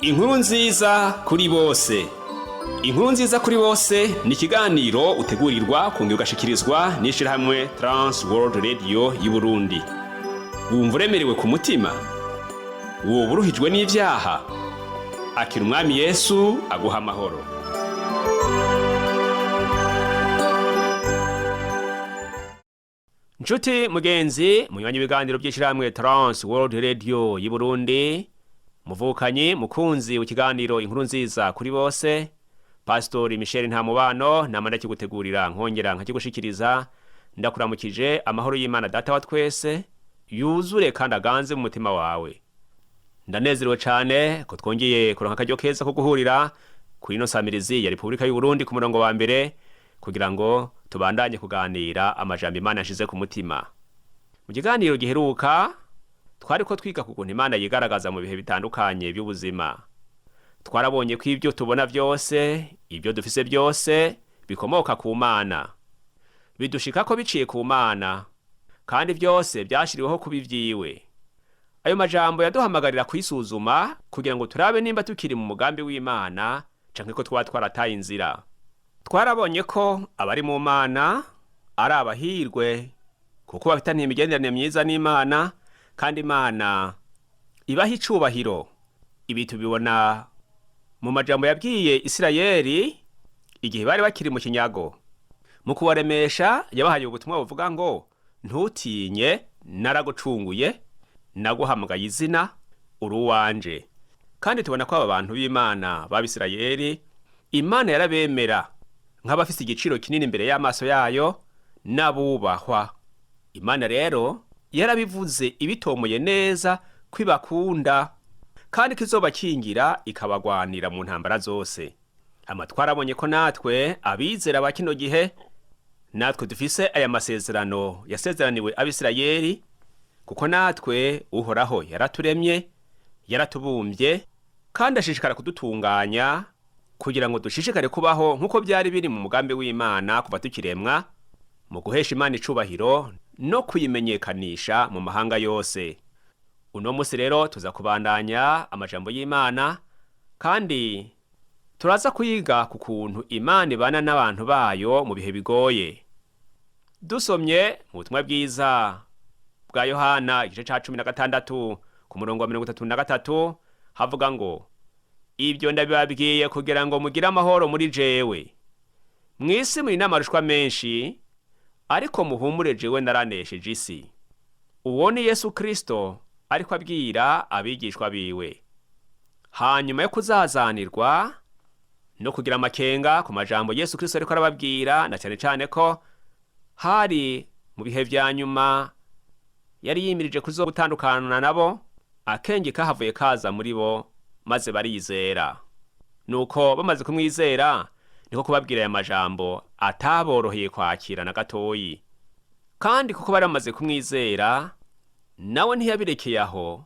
Inkuru nziza kuri bose. Inkuru nziza kuri bose ni ikiganiro utegurirwa kongera ugashikirizwa n'ishirahamwe Trans World Radio y'Uburundi. Wumva uremerewe ku mutima? Woba uruhijwe n'ivyaha? Akira Umwami Yesu aguha amahoro. Nshuti mugenzi, munywanyi ibiganiro by'ishirahamwe Trans World Radio y'Uburundi, muvukanyi mukunzi w'ikiganiro Inkuru nziza kuri bose, Pastori Michel Ntamubano nama ndakigutegurira nkongera nkakigushikiriza. Ndakuramukije, amahoro y'Imana Data wa twese yuzure kandi aganze mu mutima wawe. Ndanezerewe cane ko twongeye kuronka akaryo keza ko guhurira kuri ino samirizi ya Repubulika y'Uburundi ku murongo wa mbere kugira ngo tubandanye kuganira amajambo Imana yashize ku mutima. Mu kiganiro giheruka twariko twiga ku kuntu Imana yigaragaza mu bihe bitandukanye by'ubuzima. Twarabonye ko ibyo tubona byose, ibyo dufise byose bikomoka ku Mana, bidushikako biciye ku Mana, kandi byose byashiriweho kuba ivyiwe. Ayo majambo yaduhamagarira kwisuzuma kugira ngo turabe nimba tukiri mu mugambi w'Imana canke ko twaba twarataye inzira. Twarabonye ko abari mu Mana ari abahirwe kuko bafitaniye imigenderanire myiza n'Imana, kandi Imana ibaha icubahiro. Ibi tubibona mu majambo yabwiye Isirayeli igihe bari bakiri mu kinyago. Mu kubaremesha yabahaye ubutumwa buvuga ngo: "Ntutinye, naragucunguye, naguhamagaye izina, uri uwanje." Kandi tubona ko aba bantu b'Imana b'Abisirayeli, Imana yarabemera nk'abafise igiciro kinini imbere y'amaso yayo n'abubahwa. Imana rero yarabivuze ibitomoye neza ko ibakunda kandi ko izobakingira ikabagwanira mu ntambara zose. Hama twarabonye ko natwe abizera ba kino gihe, natwe dufise aya masezerano yasezeraniwe Abisirayeli, kuko natwe Uhoraho yaraturemye, yaratubumbye, kandi ashishikara kudutunganya kugira ngo dushishikare kubaho nk'uko byari biri mu mugambi w'Imana kuva tukiremwa, mu guhesha Imana icubahiro no kuyimenyekanisha mu mahanga yose. Uno musi rero tuza kubandanya amajambo y'Imana, kandi turaza kuyiga ku kuntu Imana ibana n'abantu bayo mu bihe bigoye. Dusomye mu butumwa bwiza bwa Yohana igice ca 16 ku murongo wa 33, havuga ngo: "Ibyo ndabibabwiye kugira ngo mugire amahoro muri jewe. Mw'isi muri n'amarushwa menshi, ariko muhumure, jewe naranesheje isi." Uwo ni Yesu Kristo ariko abwira abigishwa biwe hanyuma yo kuzazanirwa no kugira amakenga ku majambo Yesu Kristo ariko arababwira, na cane cane ko hari mu bihe vya nyuma yari yimirije kuzogutandukana nabo. Akenge kahavuye kaza muri bo maze barizera. Nuko bamaze kumwizera, niko kubabwira aya majambo ataboroheye kwakira na gatoyi. Kandi kuko bari bamaze kumwizera, nawe ntiyabirekeye aho,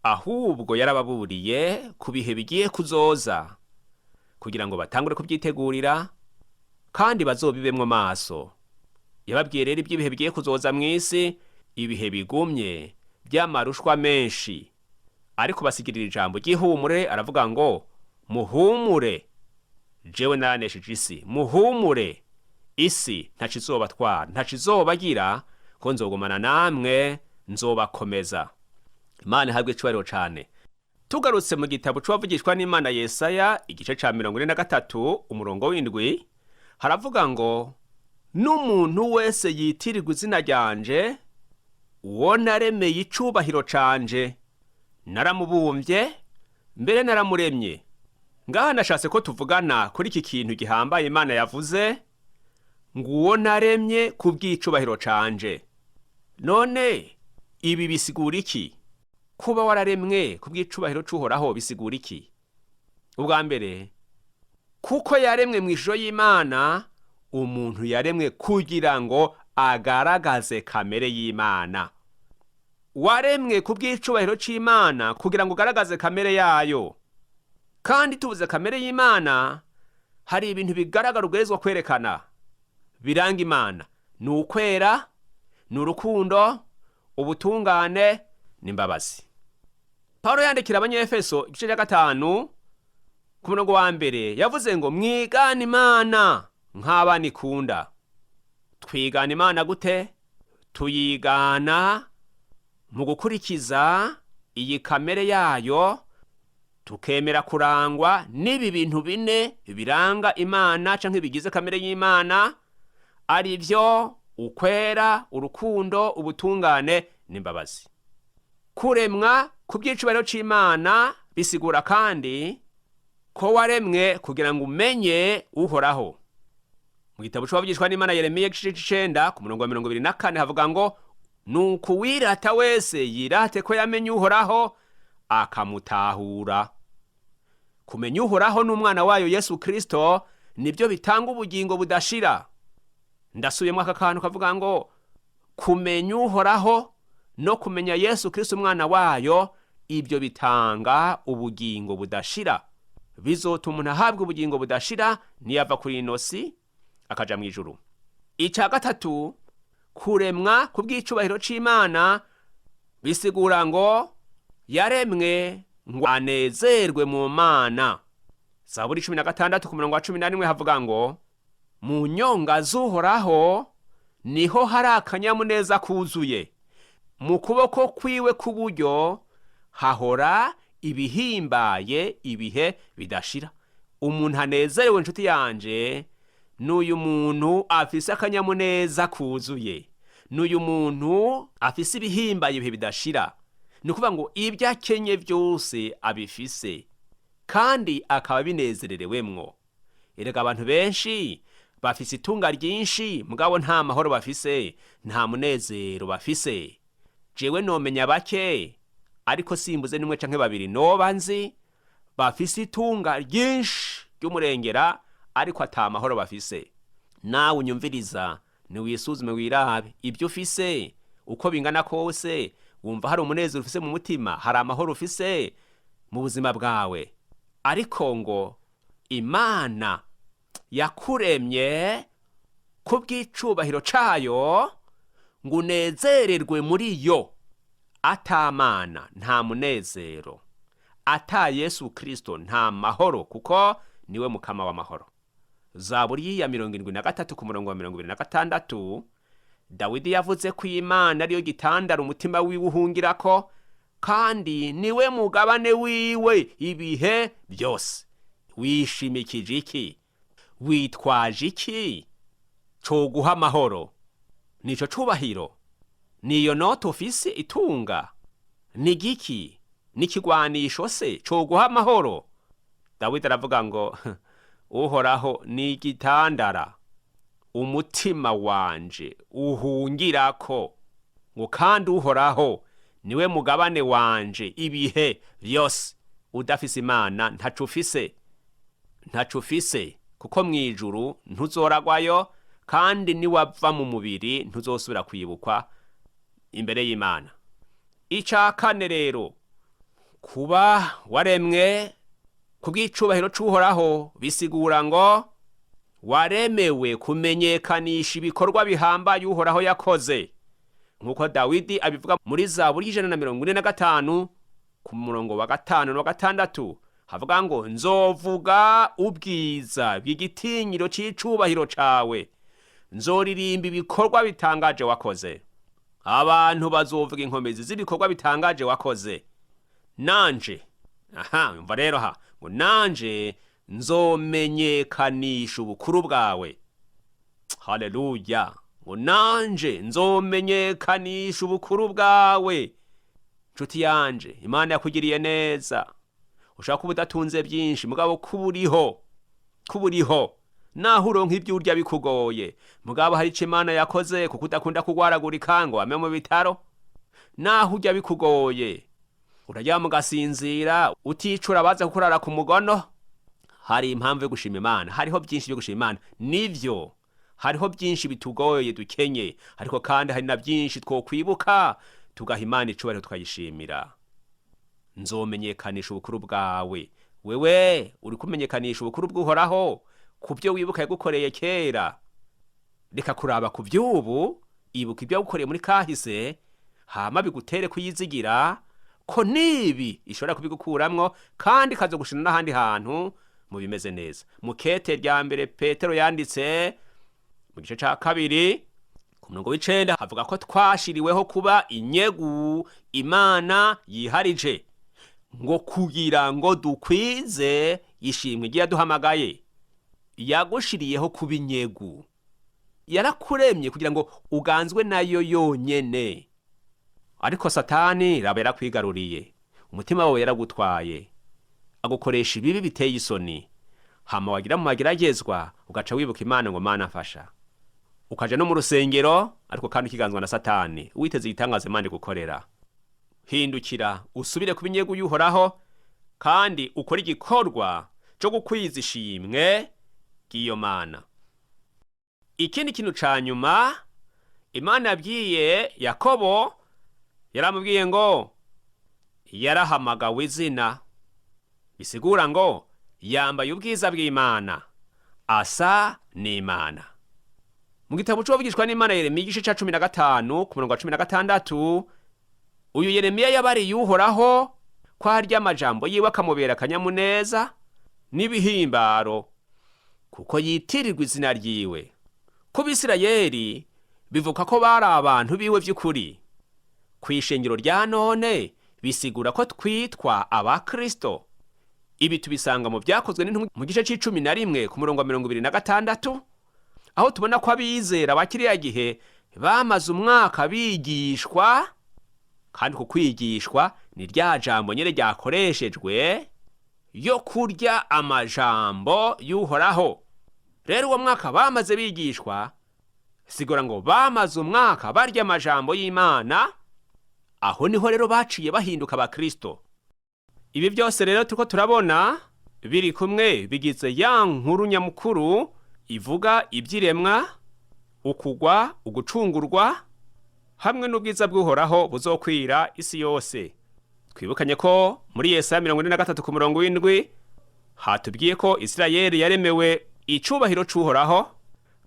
ahubwo yarababuriye ku bihe bigiye kuzoza kugira ngo batangure kubyitegurira kandi bazobibemwo maso. Yababwiye rero iby'ibihe bigiye kuzoza mw'isi, ibihe bigumye by'amarushwa menshi, ariko basigirira ijambo ry'ihumure, aravuga ngo: "Muhumure, jewe naranesheje isi. Muhumure, isi ntaco izobatwara, ntaco izobagira, ko nzogumana namwe, nzobakomeza." Imana ihabwe icubahiro cane. Tugarutse mu gitabo c'uwavugishwa n'Imana Yesaya, igice ca 43 umurongo w'7, haravuga ngo: "N'umuntu wese yitirirwa izina ryanje, uwo naremeye icubahiro canje, naramubumbye, mbere naramuremye." Ngaha nashatse ko tuvugana kuri iki kintu gihambaye Imana yavuze ngo: "Uwo naremye ku bw'icubahiro canje." None ibi bisigura iki? Kuba wararemwe ku bw'icubahiro c'Uhoraho bisigura iki? Ubwa mbere, kuko yaremwe mu ishusho y'Imana, umuntu yaremwe kugira ngo agaragaze kamere y'Imana. Waremwe ku bw'icubahiro c'Imana kugira ngo ugaragaze kamere yayo. Kandi tubuze kamere y'Imana, hari ibintu bigaragara ubwirizwa kwerekana biranga Imana: ni ukwera, ni urukundo, ubutungane n'imbabazi. Pawulo yandikira Abanyefeso igice cya 5. Ku murongo wa mbere yavuze ngo mwigane Imana nk'abana ikunda. Twigana Imana gute? Tuyigana mu gukurikiza iyi kamere yayo, tukemera kurangwa n'ibi bintu bine biranga Imana canke bigize kamere y'Imana, ari byo ukwera, urukundo, ubutungane n'imbabazi. Kuremwa ku bw'icubahiro c'Imana bisigura kandi ko waremwe kugira ngo umenye Uhoraho. Mu gitabo c'uwavugishwa n'Imana Yeremiya, igice c'icenda, ku murongo wa 24, havuga ngo nuko uwirata wese yirate ko yamenye Uhoraho akamutahura. Kumenya Uhoraho n'umwana wayo Yesu Kristo nibyo bitanga ubugingo budashira. Ndasubiyemo aka kantu kavuga ngo kumenya Uhoraho no kumenya Yesu Kristo umwana wayo, ibyo bitanga ubugingo budashira. Bizotuma umuntu ahabwa ubugingo budashira niyava kuri ino si akaja mu ijuru. Icya gatatu, kuremwa ku bw'icubahiro c'Imana bisigura ngo yaremwe ngo anezerwe mu Mana. Zaburi 16 ku murongo wa 11 havuga ngo mu nyonga z'Uhoraho niho hari akanyamuneza kuzuye, mu kuboko kwiwe k'uburyo hahora ibihimbaye ibihe bidashira. Umuntu anezerewe, inshuti yanje, n'uyu muntu afise akanyamuneza kuzuye, n'uyu muntu afise ibihimbaye ibihe bidashira. Ni ukuvuga ngo ibyo akenye byose abifise kandi akaba abinezererewemwo. Erega abantu benshi bafise itunga ryinshi, mugabo nta mahoro bafise, nta munezero bafise. Jewe nomenya bake, ariko simbuze n'umwe canke babiri noba nzi bafise itunga ryinshi ry'umurengera, ariko ata mahoro bafise. Nawe unyumviriza, niwisuzume, wirabe ibyo ufise uko bingana kose. Wumva hari umunezero ufise mu mutima? Hari amahoro ufise mu buzima bwawe? Ariko ngo Imana yakuremye ku bw'icubahiro cayo ngo unezererwe muri yo. Atamana nta munezero, ata Yesu Kristo nta mahoro, kuko niwe mukama w'amahoro. Zaburi ya 73 ku murongo wa 26, Dawidi yavuze ko Imana ariyo gitandara umutima wiwe uhungirako, kandi niwe mugabane wiwe ibihe byose. Wishimikije iki? Witwaje iki coguha amahoro? Nico cubahiro? Niyo note ufise itunga? Ni giki? N'ikigwanisho se coguha amahoro? Dawidi aravuga ngo Uhoraho ni igitandara umutima wanje uhungirako, ngo kandi Uhoraho niwe mugabane wanje ibihe byose. Udafise Imana ntaco ufise, ntaco ufise, kuko mw'ijuru ntuzoragwayo, kandi niwava mu mubiri ntuzosubira kwibukwa imbere y'Imana. Ica kane rero, kuba waremwe ku bw'icubahiro c'Uhoraho bisigura ngo waremewe kumenyekanisha ibikorwa bihambaye Uhoraho yakoze, nk'uko Dawidi abivuga muri Zaburi y'145 ku murongo wa 5 na 6, havuga ngo nzovuga ubwiza bw'igitinyiro c'icubahiro cawe, nzoririmba ibikorwa bitangaje wakoze. Abantu bazovuga inkomezi z'ibikorwa bitangaje wakoze. Nanje aha umva rero ha ngo nanje nzomenyekanisha ubukuru bwawe. Haleluya! Ngo nanje nzomenyekanisha ubukuru bwawe. Nshuti yanje, Imana yakugiriye neza. Ushaka kuba udatunze byinshi, mugabo kuba uriho, naho uronka ibyo urya bikugoye, mugabo hari ico Imana yakoze, kuko udakunda kugwaragurika ngo wame mu bitaro. Naho urya bikugoye, uraryama ugasinzira uticura baza kukurara ku mugono. Hari impamvu yo gushima Imana, hariho byinshi byo gushima Imana. Nivyo, hariho byinshi bitugoye, dukenye, ariko kandi hari na byinshi twokwibuka tugaha Imana icubahiro, tukayishimira. Nzomenyekanisha ubukuru bwawe. Wewe uri kumenyekanisha ubukuru bw'Uhoraho ku byo wibuka yagukoreye kera? Reka kuraba ku by'ubu, ibuka ibyo yagukoreye muri kahise, hama bigutere kuyizigira ko nibi ishobora kubigukuramwo kandi ikazogushina n'ahandi hantu. mu bimeze neza. Mu kete rya mbere Petero yanditse mu gice ca kabiri ku murongo w'icenda havuga ko twashiriweho kuba inyegu Imana yiharije, ngo kugira ngo dukwize ishimwe ry'iyaduhamagaye. Yagushiriyeho kuba inyegu, yarakuremye kugira ngo uganzwe nayo yonyene. Ariko Satani raba yarakwigaruriye, umutima wawe yaragutwaye, agukoresha ibibi biteye isoni. Hama wagira mu mageragezwa ugaca wibuka Imana ngo Mana mfasha, ukaja no mu rusengero, ariko kandi ukiganzwa na Satani, witeze igitangaza Imana igukorera. Hindukira usubire kuba inyegu y'Uhoraho, kandi ukore igikorwa co gukwiza ishimwe ry'iyo Mana. Ikindi kintu ca nyuma Imana yabwiye Yakobo, yaramubwiye ngo yarahamagawe izina, bisigura ngo yambaye ubwiza bw'Imana, asa n'Imana. Mu gitabo c'uwavugishwa n'Imana Yeremiya igice ca 15 ku murongo wa 16, uyu Yeremiya yabariye Uhoraho ko harya amajambo yiwe akamubera akanyamuneza n'ibihimbaro, kuko yitirirwa izina ryiwe. Ku Bisirayeli bivuga ko bari abantu biwe vy'ukuri. Kw'ishengero rya none bisigura ko twitwa Abakristo. Ibi tubisanga mu Vyakozwe n'Intumwa mu gice c'11 ku murongo wa 26, aho tubona ko abizera ba kiriya gihe bamaze umwaka bigishwa, kandi ku kwigishwa ni rya jambo nyene ryakoreshejwe yo kurya amajambo y'Uhoraho. Rero uwo mwaka bamaze bigishwa, sigura ngo bamaze umwaka barya amajambo y'Imana. Aho niho rero baciye bahinduka Abakristo. Ibi byose rero turiko turabona biri kumwe bigize ya nkuru nyamukuru ivuga iby'iremwa, ukugwa, ugucungurwa hamwe n'ubwiza bw'Uhoraho buzokwira isi yose. Twibukanye ko muri Yesaya 43 ku murongo w'indwi hatubwiye ko Isirayeli yaremewe icubahiro c'Uhoraho,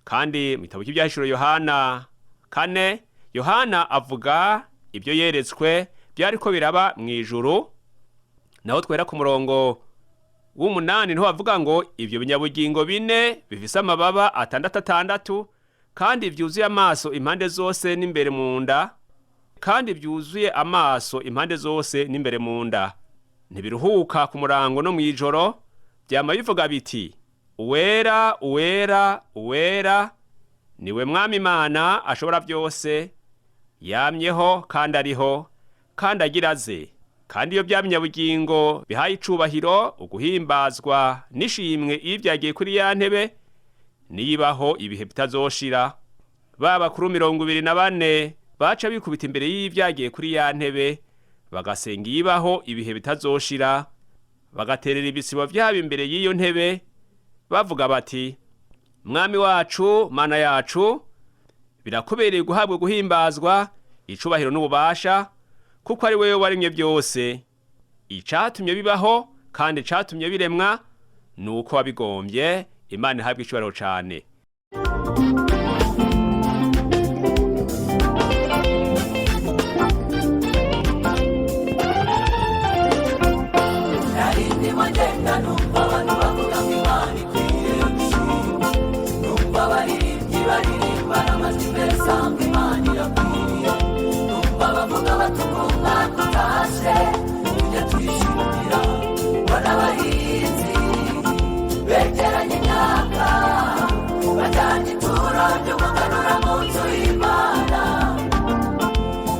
kandi mu gitabo cy'ibyahishuro Yohana 4, Yohana avuga ibyo yeretswe byariko biraba mu ijuru. Naho twera ku murongo w'umunani niho bavuga ngo ibyo binyabugingo bine bifise amababa atandatu atandatu, kandi byuzuye amaso impande zose n'imbere mu nda, kandi byuzuye amaso impande zose n'imbere mu nda, ntibiruhuka ku murango no mw'ijoro, byama bivuga biti: Uwera, uwera, uwera niwe Mwami Imana ashobora byose, yamyeho kandi ariho kandi agira aze. Kandi iyo bya binyabugingo bihaye icubahiro, uguhimbazwa n'ishimwe iyo byagiye kuri ya ntebe niyibaho ibihe bitazoshira, ba bakuru 24 baca bikubita imbere y'ibyagiye kuri ya ntebe, bagasenga iyibaho ibihe bitazoshira, bagaterera ibisibo vyabo imbere y'iyo ntebe, bavuga bati: Mwami wacu, Mana yacu, birakubereye guhabwa guhimbazwa, icubahiro n'ububasha, kuko ari wewe waremye byose, icatumye bibaho kandi icatumye biremwa ni uko wabigombye. Imana ihabwa icubahiro cane. Nari ndimo ngenda numva abantu bavuga ngo Imana ikwiye gushimwa, numva abaririmbyi baririmba n'amajwi meza ngo Imana irakwiriye, numva bavuga bati uko umwaka utashe tujya tuyishimira, mbona abahinzi begeranya imyaka bajyanye ituro ry'umuganura mu nzu y'Imana,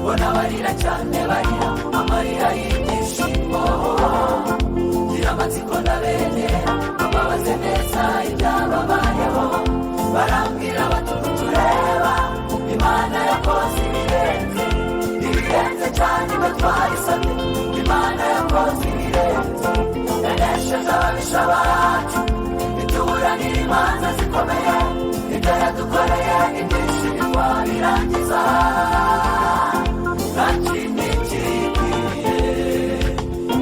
mbona barira cyane barira amarira y'ibyishimo, ngira amatsiko ndabegera bababaze neza ibyababayeho, barambwira bati ubu tureba Imana yakoze ibirenze, ibirenze cyane ibyo twayisabye, Imana yakoze ibirenze, yanesheje ababisha bacu, ituburanira imanza zikomeye, ibyo yadukoreye ni byinshi ntitwabirangiza, nta kindi kikwiriye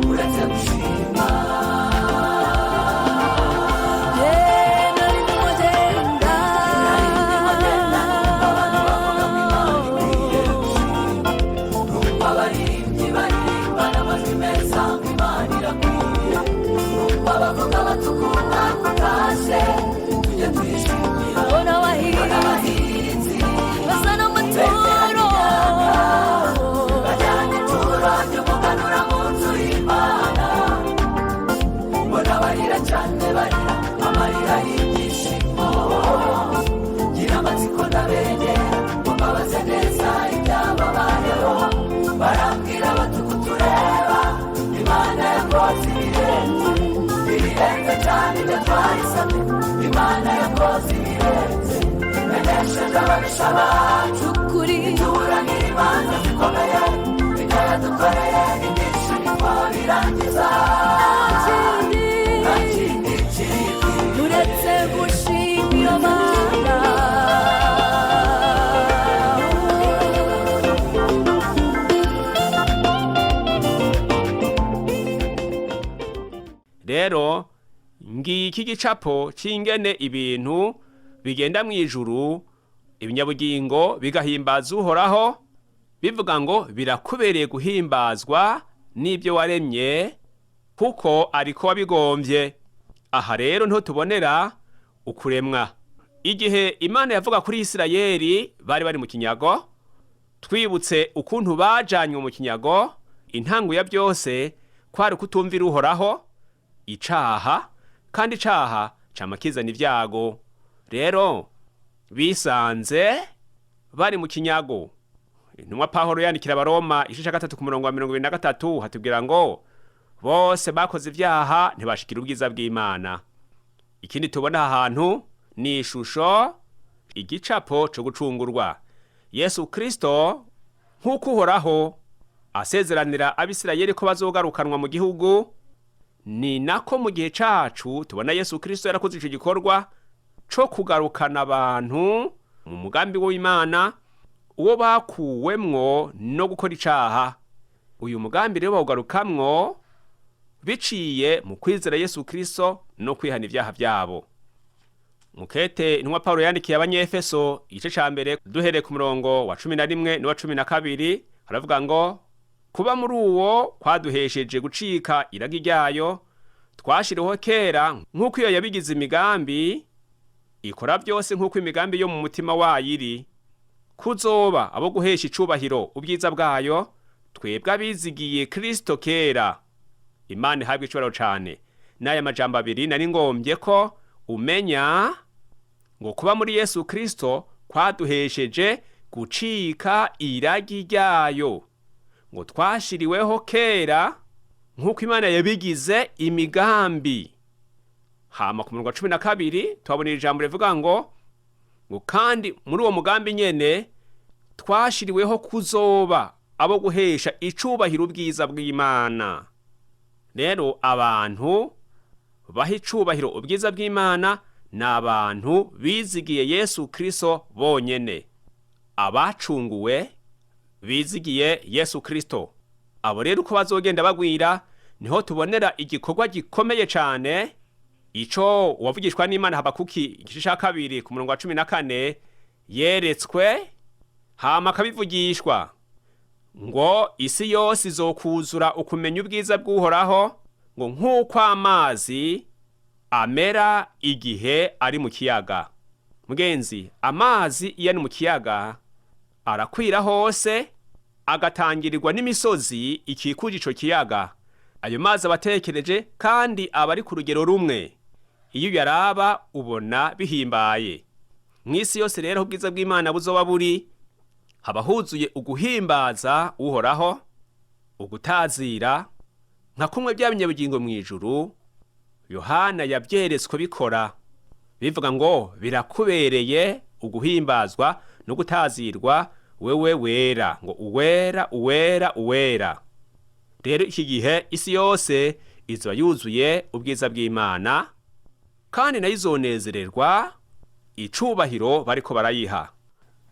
uretse gushima. Nari ndimo ngenda. Nari ndimo ngenda numva abantu bavuga ngo Imana ikwiye gushimwa, numva abaririmbyi baririmba n'amajwi meza ngo Imana irakwiriye, numva bavuga bati ukuntu Ifasha abacu Ukuri tuburanira imanza zikomeye, ibyo yadukoreye ni byinshi ntitwabirangiza. Nta Nta kindi kindi kikwiye uretse gushimira Imana. Rero ngiki gicapo c'ingene ibintu bigenda mu ijuru, ibinyabugingo bigahimbaza Uhoraho, bivuga ngo birakubereye guhimbazwa n'ibyo waremye, kuko ariko wabigombye. Aha rero niho tubonera ukuremwa. Igihe Imana yavuga kuri Isirayeli bari bari mu kinyago, twibutse ukuntu bajanywe mu kinyago, intango ya byose kwari ukutumvira Uhoraho, icaha, kandi icaha cama kizana ibyago. Rero bisanze bari mu kinyago. Intumwa Pawulo yandikira Abaroma igice ca 3 ku murongo wa 23 hatubwira ngo bose bakoze ibyaha ntibashikira ubwiza bw'Imana. Ikindi tubona aha hantu ni ishusho, igicapo co gucungurwa. Yesu Kristo, nk'uko Uhoraho asezeranira Abisirayeli ko bazogarukanwa mu gihugu, ni nako mu gihe cacu tubona Yesu Kristo yarakoze ico gikorwa co kugarukana abantu mu mugambi w'Imana, uwo bakuwemwo no gukora icaha. Uyu mugambi rero bawugarukamwo biciye mu kwizera Yesu Kristo no kwihana ibyaha byabo. Mukete intumwa Pawulo yandikiye Abanyefeso igice ca 1, duhereye ku murongo wa 11 n'uwa 12, haravuga ngo kuba muri uwo kwaduhesheje gucika iragi ryayo twashiriweho kera, nk'uko iyo yabigize imigambi ikora byose nk'uko imigambi yo mu mutima wayo iri, kuzoba abo guhesha icubahiro ubwiza bwayo, twebwe abizigiye Kristo kera. Imana ihabwa icubahiro cane. N'aya majambo abiri nari ngombye ko umenya ngo kuba muri Yesu Kristo kwaduhesheje gucika iragi ryayo, ngo twashiriweho kera nk'uko Imana yabigize imigambi. Hama ku murongo wa 12 tuhabonera ijambo rivuga ngo kandi muri uwo mugambi nyene twashiriweho kuzoba abo guhesha icubahiro ubwiza bw'Imana. Rero abantu baha icubahiro ubwiza bw'Imana ni abantu bizigiye Yesu Kristo bonyene, abacunguwe bizigiye Yesu Kristo. Abo rero uko bazogenda bagwira, niho tubonera igikorwa gikomeye cane ico uwavugishwa n'Imana Habakuki igice ca 2 ku murongo wa 14 yeretswe, hama akabivugishwa ngo isi yose izokuzura ukumenya ubwiza bw'Uhoraho, ngo nk'uko amazi amera igihe ari mu kiyaga. Mugenzi, amazi iyo ari mu kiyaga arakwira hose, agatangirirwa n'imisozi ikikuje ico kiyaga. Ayo mazi aba atekereje kandi aba ari ku rugero rumwe. Iyo uyaraba ubona bihimbaye. Mw'isi yose rero aho ubwiza bw'Imana buzoba buri, haba huzuye uguhimbaza Uhoraho, ugutazira, nka kumwe bya binyabugingo mw'ijuru Yohana yavyeretswe bikora, bivuga ngo birakubereye uguhimbazwa no gutazirwa, wewe wera, ngo uwera, uwera, uwera. Rero iki gihe isi yose izoba yuzuye ubwiza bw'Imana, kandi nayo izonezererwa icubahiro bariko barayiha.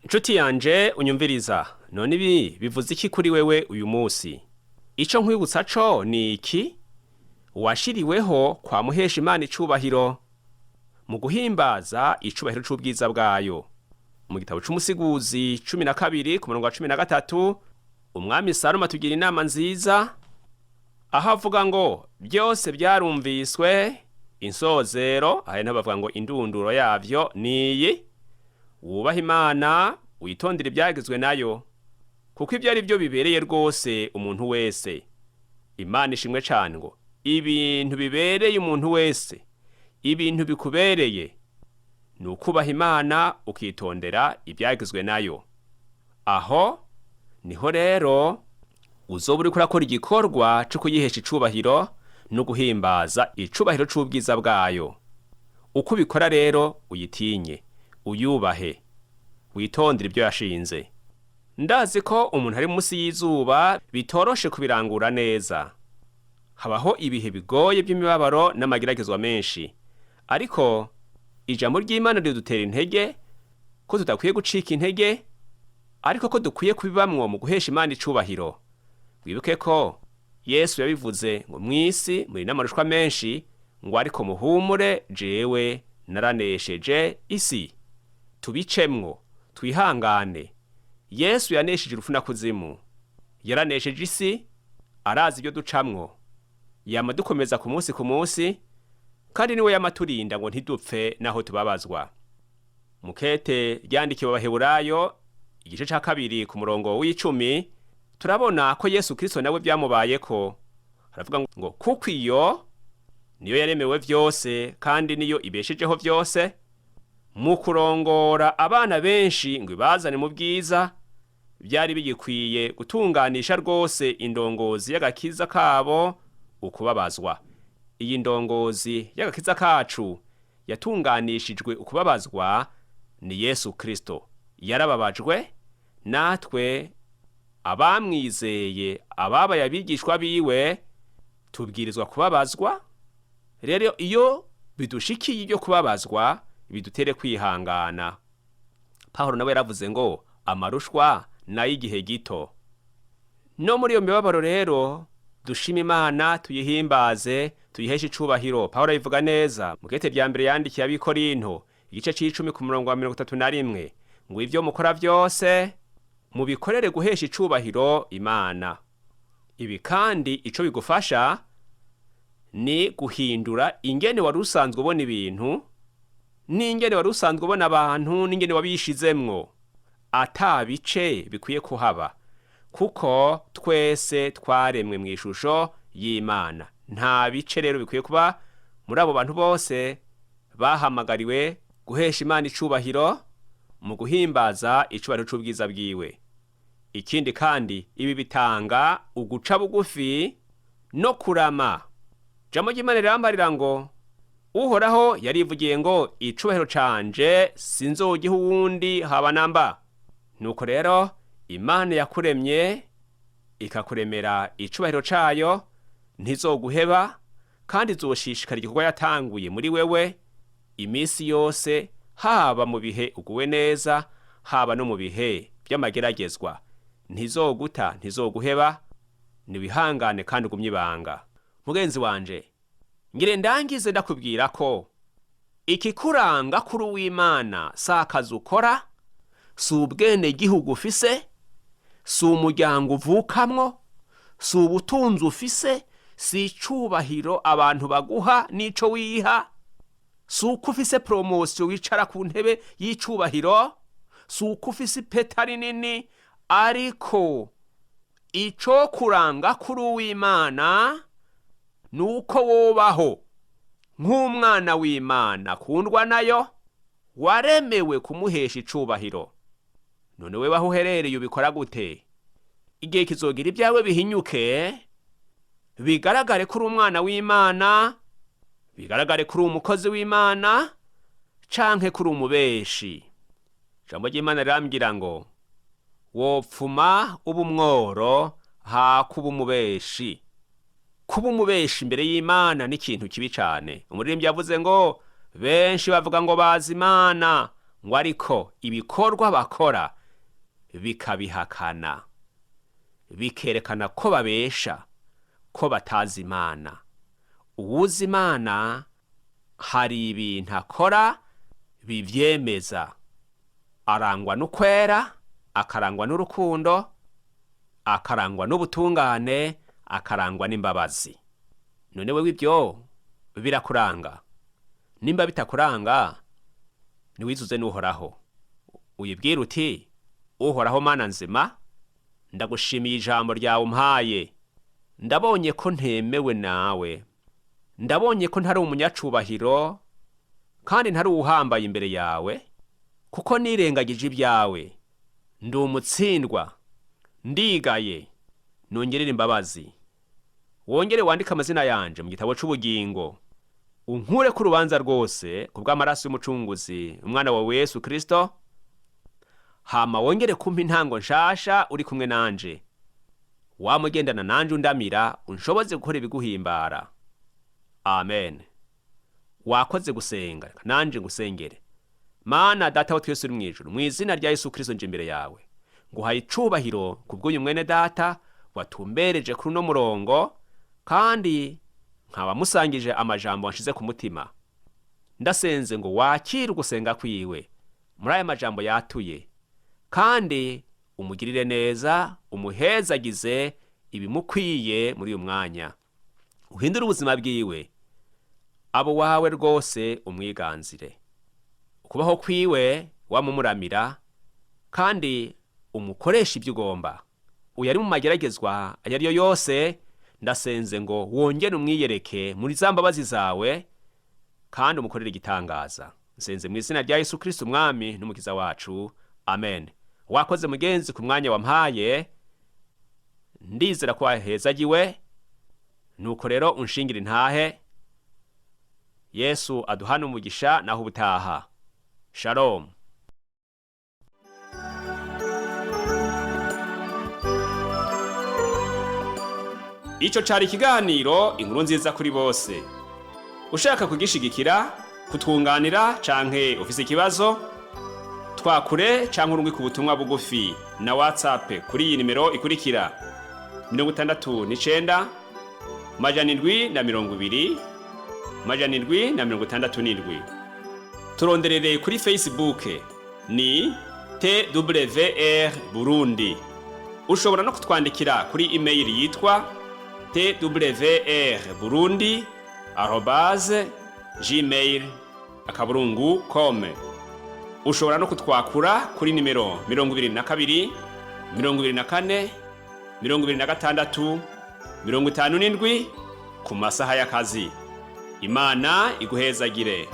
Nshuti yanje unyumviriza, none ibi bivuze iki kuri wewe uyu munsi? Ico nkwibutsa co ni iki: washiriweho kwa muhesha Imana icubahiro mu guhimbaza icubahiro c'ubwiza bwayo. Mu gitabo c'Umusiguzi 12 ku murongo wa 13, umwami Salomo atugira inama nziza, aho avuga ngo byose byarumviswe, insozero, aha niho bavuga ngo indunduro yavyo niyi: wubahe Imana, witondere ibyagizwe nayo, kuko ibyo ari byo bibereye rwose umuntu wese. Imana ishimwe cane. Ngo ibintu bibereye umuntu wese, ibintu bikubereye ni ukubaha Imana ukitondera ibyagizwe nayo. Aho niho rero uzoba uriko urakora igikorwa co kuyihesha icubahiro no guhimbaza icubahiro c'ubwiza bwayo. Uko ubikora rero, uyitinye, uyubahe. Witondere ibyo yashinze. Ndazi ko umuntu ari munsi y'izuba bitoroshe kubirangura neza. Habaho ibihe bigoye by'imibabaro n'amageragezwa menshi, ariko ijambo ry'Imana ridutera intege ko tudakwiye gucika intege, ariko ko dukwiye kubibamwo mu guhesha Imana icubahiro. Wibuke ko Yesu yabivuze ngo mw'isi muri n'amarushwa menshi, ngo ariko muhumure, jewe naranesheje isi. Tubicemwo, twihangane. Yesu yanesheje urupfu na kuzimu, yaranesheje isi, arazi ibyo ducamwo, yama dukomeza ku munsi ku munsi, kandi niwe yama turinda ngo ntidupfe naho tubabazwa. Mukete ryandikiwe Abaheburayo igice ca 2 ku murongo w'10, turabona ko Yesu Kristo nawe byamubayeko. Aravuga ngo kuko iyo niyo yaremewe vyose, kandi niyo ibeshejeho vyose, mu kurongora abana benshi ngo ibazane mu bwiza, byari bigikwiye gutunganisha rwose indongozi y'agakiza kabo ukubabazwa. Iyi ndongozi y'agakiza kacu yatunganishijwe ukubabazwa ni Yesu Kristo. Yarababajwe, natwe abamwizeye, ababaye abigishwa biwe, tubwirizwa kubabazwa. Rero iyo bidushikiye ibyo kubabazwa, bidutere kwihangana. Pawulo nawe yaravuze ngo amarushwa n'ay'igihe gito. No muri iyo mibabaro rero dushima Imana, tuyihimbaze, tuyiheshe icubahiro. Pawulo abivuga neza mu kete rya mbere yandikiye Abikorinto igice c'icumi ku murongo wa 31, ngo ivyo mukora vyose mubikorere guhesha icubahiro Imana. Ibi kandi ico bigufasha ni guhindura ingene wari usanzwe ubona ibintu, n'ingene wari usanzwe ubona abantu, n'ingene wabishizemwo. Ata bice bikwiye kuhaba, kuko twese twaremwe mu ishusho y'Imana. Nta bice rero bikwiye kuba muri abo bantu bose bahamagariwe guhesha Imana icubahiro mu guhimbaza icubahiro c'ubwiza bwiwe. Ikindi kandi, ibi bitanga uguca bugufi no kurama. Jambo ry'Imana rirambarira ngo Uhoraho yarivugiye ngo icubahiro canje sinzogiha uwundi haba namba. Nuko rero Imana yakuremye ikakuremera icubahiro cayo, ntizoguheba, kandi izoshishikara igikorwa yatanguye muri wewe iminsi yose, haba mu bihe uguwe neza, haba no mu bihe by'amageragezwa. Ntizoguta, ntizoguheba, niwihangane kandi ugumye ibanga. Mugenzi wanje, ngire ndangize ndakubwira ko ikikuranga kuri uw'Imana si akazi ukora, si ubwenegihugu ufise, si umuryango uvukamwo, si ubutunzi ufise, si icubahiro abantu baguha n'ico wiha, si uko ufise poromosiyo wicara ku ntebe y'icubahiro, si uko ufise ipeta rinini, ariko ico kuranga kuri uw'Imana ni uko wobaho nk'umwana w'Imana akundwa nayo, waremewe kumuhesha icubahiro. None wewe aho uherereye ubikora gute? Igihe kizogira ibyawe bihinyuke, bigaragare ko uri umwana w'Imana, bigaragare ko uri umukozi w'Imana, canke ko uri umubeshi. Ijambo ry'Imana rirambwira ngo wopfuma uba umworo hakuba umubeshi. Kuba umubeshi imbere y'Imana ni ikintu kibi cane. Umuririmbyi yavuze ngo benshi bavuga ngo bazi Imana, ngo ariko ibikorwa bakora bikabihakana, bikerekana ko babesha, ko batazi Imana. Uwuzi Imana hari ibintu akora bivyemeza. Arangwa n'ukwera, akarangwa n'urukundo, akarangwa n'ubutungane, akarangwa n'imbabazi. None wewe ibyo birakuranga? Nimba bitakuranga, niwizuze n'Uhoraho, uyibwire uti Uhoraho Mana nzima, ndagushimiye ijambo ryawe umpaye. Ndabonye ko ntemewe nawe, ndabonye ko ntari umunyacubahiro kandi ntari uwuhambaye imbere yawe, kuko nirengagije ibyawe. Ndi umutsindwa, ndigaye, nongerere imbabazi, wongere wandike amazina yanje mu gitabo c'ubugingo, unkure ku rubanza rwose ku bw'amaraso y'umucunguzi umwana wawe Yesu Kristo. Hama wongere kumpa intango nshasha uri kumwe nanje, wamugendana nanje undamira, unshoboze gukora ibiguhimbara. Amen. Wakoze gusenga, nanje ngusengere. Mana Data wa twese uri mw'ijuru, mu izina rya Yesu Kristo nje imbere yawe, nguhaye icubahiro kubw'uyu mwene data watumbereje kuri uno murongo, kandi nkaba musangije amajambo wanshize ku mutima. Ndasenze ngo wakire ugusenga kwiwe muri aya majambo yatuye, kandi umugirire neza, umuhezagize ibimukwiye muri uyu mwanya, uhindure ubuzima bwiwe, abo wawe rwose umwiganzire ukubaho kwiwe, wamumuramira kandi umukoresha ibyo ugomba. Uyu ari mu mageragezwa ayo ari yo yose, ndasenze ngo wongere umwiyereke muri za mbabazi zawe kandi umukorere igitangaza. Nsenze mu izina rya Yesu Kristo, umwami n'umukiza wacu, amen. Wakoze mugenzi ku mwanya wampaye, ndizera ko wahezagiwe. Nuko rero unshingira intahe. Yesu aduhane umugisha, naho ubutaha. Shalom. Ico cari ikiganiro Inkuru Nziza kuri Bose. Ushaka kugishigikira, kutwunganira canke ufise ikibazo, twakure canke urungike ubutumwa bugufi na WhatsApp kuri iyi nimero ikurikira: 69 720 767. Turonderere kuri Facebook ni TWR Burundi. Ushobora no kutwandikira kuri email yitwa twrburundi@gmail.com. Ushobora no kutwakura kuri nimero 22 24 26 57 ku masaha y'akazi. Imana iguhezagire.